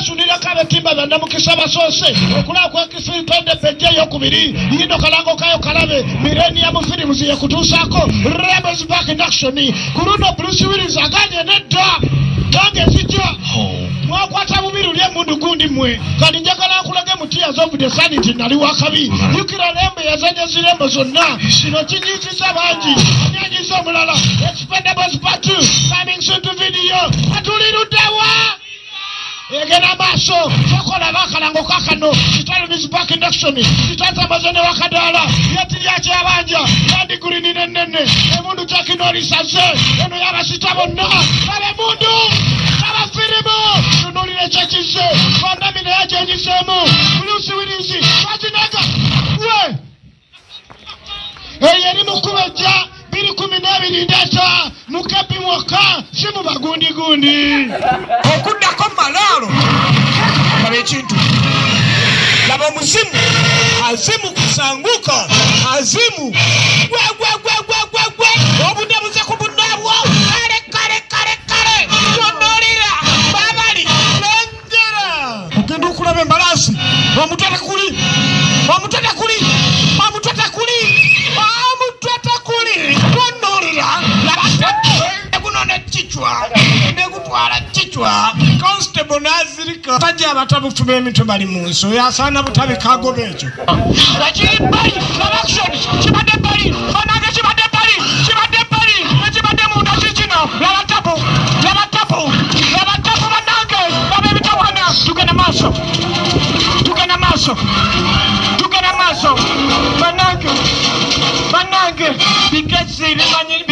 Twesunirako abetimba bannamukisa basoose okulaba kwa Kisipende Bejja eyokubiri. Yindo kalango kayo kalabe Millennium Films yekutuusaako Rebels Back in Action. Ku luno Bruce Willis aganye nedda gange zijja mwakwata bubi luli emundu gundi mmwe. Kati njagala nkulage mu Tears of the Sun nti nali wakabi. Jjukira Lembo yazanya zirembo zonna. Kino kinyiiziza bangi. Nyanyiza omulala. Expendables Part 2 coming soon to video. Atuliruddewa? Egenda maaso. Sokola bakalango kakano. Kitalo is back in action. Kitata mazone wakadala. Yati yakyabanja. Yandi gurini nennene. Emundu kyakinolisaze. Eno y'abasita bonna. Laba emundu. Laba firimu. Tunulire kyekize. Bandamine yakyenyiseemu. Bruce Willis. Schwarzenegger. We. Eyo eri mu kubejja 2012 ndeeta mukepi mwokka si mu bagundigundi. Okuddako malaalo laba ekintu, laba omuzimu, azimu kusanguka, azimu gwe gwe gwe gwe gwe gwe obudde buze ku bunnaabwo. Kale kale kale kale tonolira babali lengera. Ogenda okulaba embalaasi, omutwe tekuli, omutwe tekuli, omutwe tekuli, omutwe tekuli. Tonolira laba guno nekicwa negutwala kicwa. Constable n'azirika. Tajja abatabufu b'emitwe bali mu nsi, oyo asaana butabi kagoba ekyo. Ekiri bbali, laba action, kibadde bbali, banange kibadde bbali, kibadde bbali, ekibadde munda kikino. Laba tabu, laba tabu, laba tabu bannange, laba ebitawana. Tugenda maaso, tugenda maaso, tugenda maaso, bannange, bannange, bigezi bimanyi.